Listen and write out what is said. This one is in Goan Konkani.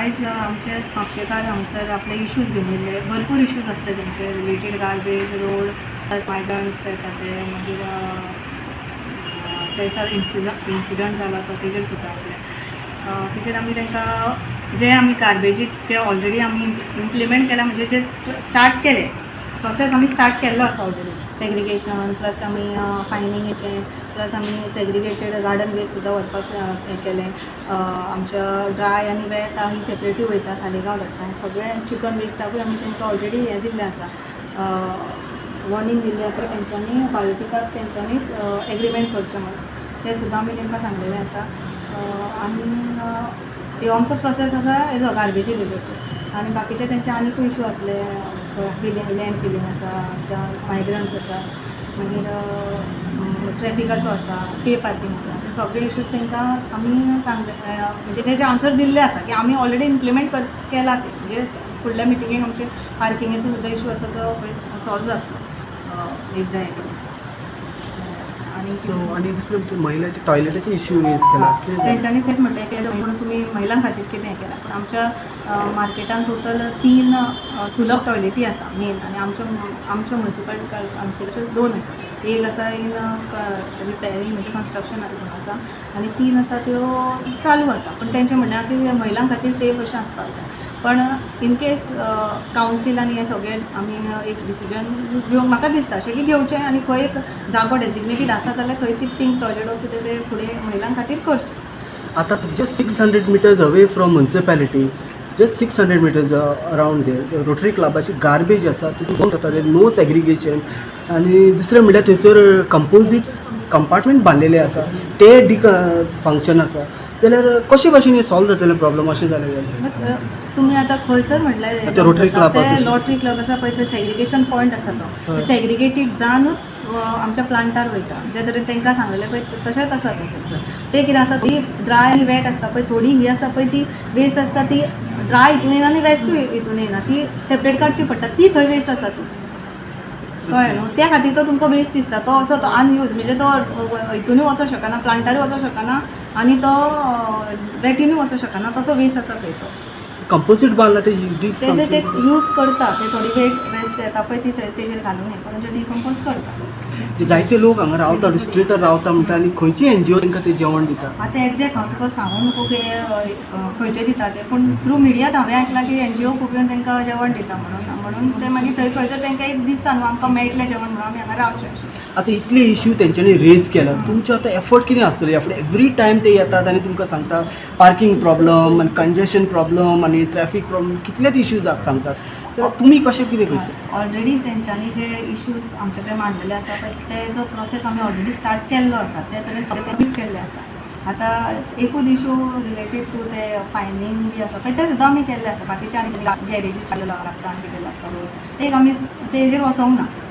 आयज आमचे म्हापशेकार हांगसर आपले इश्यूज घेवन येयल्ले. भरपूर इश्यूज आसले तेंचे related, garbage, road, plus migrants येता ते, मागीर थंयसर इन्सिडंट जालो तो, तेजेर सुद्दां आसले. तेजेर आमी तांकां जे आमी गार्बेजीक जे ऑलरेडी आमी इम्प्लिमेंट केला, म्हणजे जे स्टार्ट केले, प्रोसेस आमी स्टार्ट केल्लो आसा ऑलरेडी, सेग्रिगेशन, प्लस आमी फायनिंगेचें, प्लस आमी सेग्रिगेटेड गार्डन वेस्ट सुद्दां व्हरपाक हें केलें. आमच्या ड्राय आनी वेट ही सेपरेटूय वयता, सालिगांव धाडटा. सगळें चिकन वेस्टाकूय आमी तांकां ऑलरेडी हें दिल्लें आसा, वॉर्निंग दिल्ली आसा, तेंच्यांनी बायोटिकाक तेंच्यांनी एग्रीमेंट करचें म्हणून. तें सुद्दां आमी तांकां सांगलेलें आसा. आनी ह्यो आमचो प्रोसेस आसा हेजो गार्बेजी रिलेटेड. आनी बाकीचे तेंचे आनीकूय इशू आसले, फिलींग, लँड फिलींग आसा, जावं मायग्रंट्स आसा, मागीर ट्रॅफिकाचो आसा, पे पार्कींग आसा, ते सगळे इश्यूज तांकां आमी सांगले, म्हणजे तेजे आन्सर दिल्ले आसा की आमी ऑलरेडी इम्प्लिमेंट केला ते. म्हणजे फुडल्या मिटिंगेक आमचे पार्किंगेचो सुद्दां इशू आसा तो सॉल्व जातलो एकदां हें करून. आनी सो आनी दुसरें म्हणजे महिलांचे टॉयलेटाचे इश्यू रेज केला, कितें जालें? तेंच्यांनी तेंच म्हटलें की म्हणून तुमी महिलां खातीर कितें हें केलां, पूण आमच्या मार्केटान टोटल तीन सुलभ टॉयलेटी आसा मेन आनी आमच्या मुन्सिपल कावन्सिलाच्यो दोन आसा. एक आसा इन रिपेरींग, म्हणजे कन्स्ट्रक्शन हितून आसा आनी तीन आसा त्यो चालू आसा. पूण तेंचें म्हणणें की महिलां खातीर सेफ अशें आसपाक जाय. पण इन केस कावन्सील आनी हें सगळें आमी एक डिसिजन घेवंक, म्हाका दिसता अशें की घेवचें आनी खंय एक जागो डेजिग्नेटेड आसा जाल्यार थंय ती पिंक टॉयलेट वो कितें तें फुडें महिलां खातीर करचें. आता just 600 meters away from municipality, just 600 meters around there, rotary क्लबाची garbage आसा तितून जाता, नो सेग्रिगेशन. आनी दुसरें म्हणल्यार थंयसर कंपोजीट कंपार्टमेंट बांदलेले आसा, ते डिक फंक्शन आसा जाल्यार कशे भाशेन हें सॉल्व जातलें प्रॉब्लम अशें जालें जाल्यार? बट तुमी आतां खंयसर म्हटल्यार? आतां रोटरी क्लब ते आसा. रोटरी क्लब आसा पळय, थंय सेग्रिगेशन पॉयंट आसा तो. सेग्रिगेटीड जावनूच आमच्या प्लांटार वयता. जे तरेन तांकां सांगलेलें पळय, तशेंच आसा तें थंयसर. तें कितें आसा, ती ड्राय आनी वेट आसता पळय, थोडी ही आसा पळय, ती वेस्ट आसता. ती ड्राय हितून येना आनी वेस्टूय हितून येना, ती सेपरेट काडची पडटा. ती थंय वेस्ट आसा ती, कळ्ळें न्हू? त्या खातीर तो तुमकां वेस्ट दिसता. तो असो तो अनयूज, म्हणजे तो हितूनय वचोंक शकना, प्लांटारूय वचोंक शकना आनी तो वेटीनूय वचोंक शकना, तसो वेस्ट आसा थंय तो. कंपोजीट बांदला ते. तेजे ते यूज करता ते, थोडी वेस्ट येता पळय ती तेजेर घालून हें करून ते डिकम्पोज करता. जे जायते लोक हांगा रावता, स्ट्रीटार रावता म्हणटा, आनी खंयची एनजीओ तांकां ते जेवण दिता? आतां एग्जॅक्ट हांव तुका सांगू नको की खंयचे दिता ते, पूण थ्रू मिडियात हांवें आयकलां की एनजीओ खूब येवन तांकां जेवण दिता म्हणून. म्हणून ते मागीर थंय खंय तर तांकां एक दिसता न्हू, आमकां मेळटलें जेवण म्हणून आमी हांगा रावचें अशें. आतां इतले इश्यू तेंच्यांनी रेज केला, तुमचे आतां एफर्ट कितें आसतले ह्या फुडें? एवरी टायम ते येतात आनी तुमकां सांगता पार्किंग प्रॉब्लम आनी कंजेशन प्रॉब्लम आनी ट्रॅफीक प्रॉब्लम, कितलेच इश्यूज सांगतात जाल्यार तुमी कशें कितें करता? ऑलरेडी तेंच्यांनी जे इश्यूज आमचे कडेन मांडलेले आसा पळय, तेजो प्रोसेस आमी ऑलरेडी स्टार्ट केल्लो आसा. ते तरेन सगळें ते केल्ले आसा. आतां एकूच इशू रिलेटेड टू ते फायनींग बी आसा पळय, ते सुद्दां आमी केल्ले आसा. बाकीचे आनी गॅरेजी चालू लागता आनी कितें लागता, रोड्स, ते एक आमी तेजेर वचोंक ना.